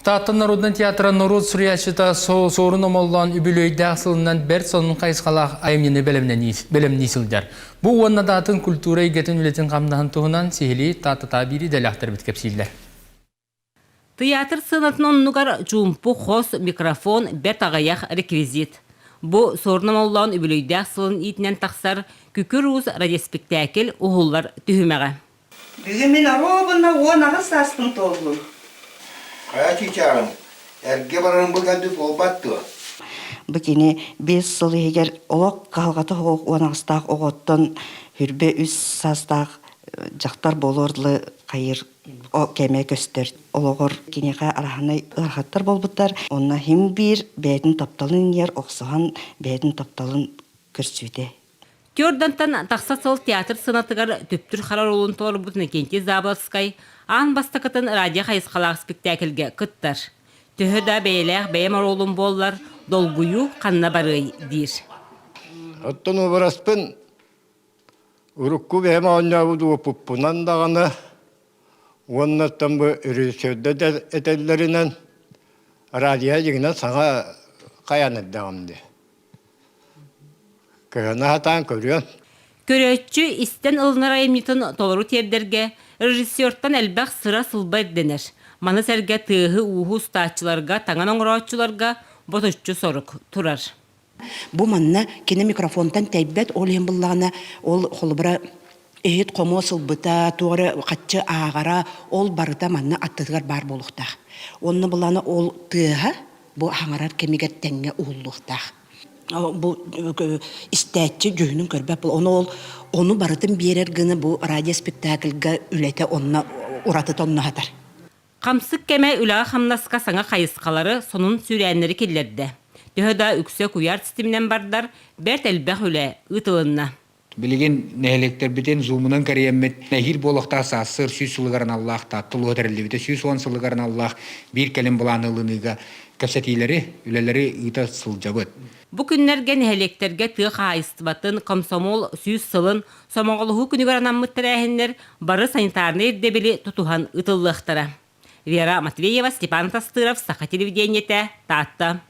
Таатта народнай театра норуот суруйааччыта Суорун Омоллоон үбүлүөйдээх сылынан бэрт сонун хайысхалаах айымньыны бэлэмнии сылдьар. Бу уонна да атын культура эйгэтин үлэтин хамнаһын туһунан сиһилии Тааттатаа биир идэлээхтэрбит кэпсииллэр. Тыйаатыр сыанатын оннугар чуумпу хос, микрофон, бэрт аҕыйах реквизит. Бу Суорун Омоллоон үбүлүөйдээх сылын иитинэн тахсар Күкүр Уус радиоспектээкил уһуллар түһүмэҕэ. Бүгүн мин оруобуна 18 сааспын туоллум. Хайа чыычааҕым, эргэ барарым бу кэлбит буолбат дуо? Бу кини 5 сыл иһигэр олох кыһалҕата суох 18-таах оҕоттон 23 саастаах дьахтар буолуор дылы хайыр кэмэ көстөр. Олоҕор киниэхэ араһанай ыарахаттар буолбуттар. Онно хим биир бэйэтин тапталын иҥэр охсуһан бэйэтин тапталын көрсүүтэ. Түөрдантан тахса сыл театр сыанатыгар түптүр хара оруолун толорбут Иннокентий Заболоцкай аан бастакытын радио хайысхалаах спектакльгэ кыттар. Төһө да бэйэлээх бэйэм оруолум буоллар, долгуйуу ханна барыай диир. Оттон уобараспын урукку бэйэм оонньообут уопуппунан даҕаны уонна оттон бу режиссердэр этэллэринэн радио дьиҥинэн саҥа хайаан эрдэҕим дии. Кыһына сатаан көрүөм. Көрөөччү истэн ылынар айымньытын толору тиэрдэргэ режиссертан элбэх сыра-сылба ирдэнэр. Маны сэргэ тыаһы-ууһу устааччыларга, таҥан оҥорооччуларга ботуччу сорук турар. Бу манна кини микрофонтан тэйбэт, ол иһин буллаҕына, ол холобура иһит-хомуос ылбыта, туох эрэ хаччы ааҕара, ол барыта манна аттытыгар баар буолуохтаах. Онно буллаҕына ол тыаһа бу хаҥарар кэмигэр тэҥҥэ уһуллуохтаах. Бу истээччи дьүһүнүн көрбөт ону ол ону барытын биэрэр гына бу радиоспектакльга үлэтэ онно уратыта онно сатар. Хамсык кэмэ үлэҕэ-хамнаска саҥа хайысхалары, сонун сүүрээннэри киллэрдэ. Төһө да үксэ куйаар ситиминэн бардар, бэрт элбэх үлэ ыытылынна. Билигин нэһилиэктэрбитин зумунан кэрийэммит эһиил буолуохтаах саассыр 100 сылыгар аналлаах Таатта улууһа тэриллибитэ 110 сылыгар аналлаах биир кэлим былааны ылыныыга кэпсэтиилэри, үлэлэри ыыта сылдьабыт. Бу күннэргэ нэһилиэктэргэ тыа хаһаайыстыбатын, комсомол 100 сылын, сомоҕолоһуу күнүгэр анаммыт тэрээһиннэр бары санитарнай ирдэбили тутуһан ыытыллыахтара. Вера Матвеева, Степан Тастыров, Саха телевидениетэ, Таатта.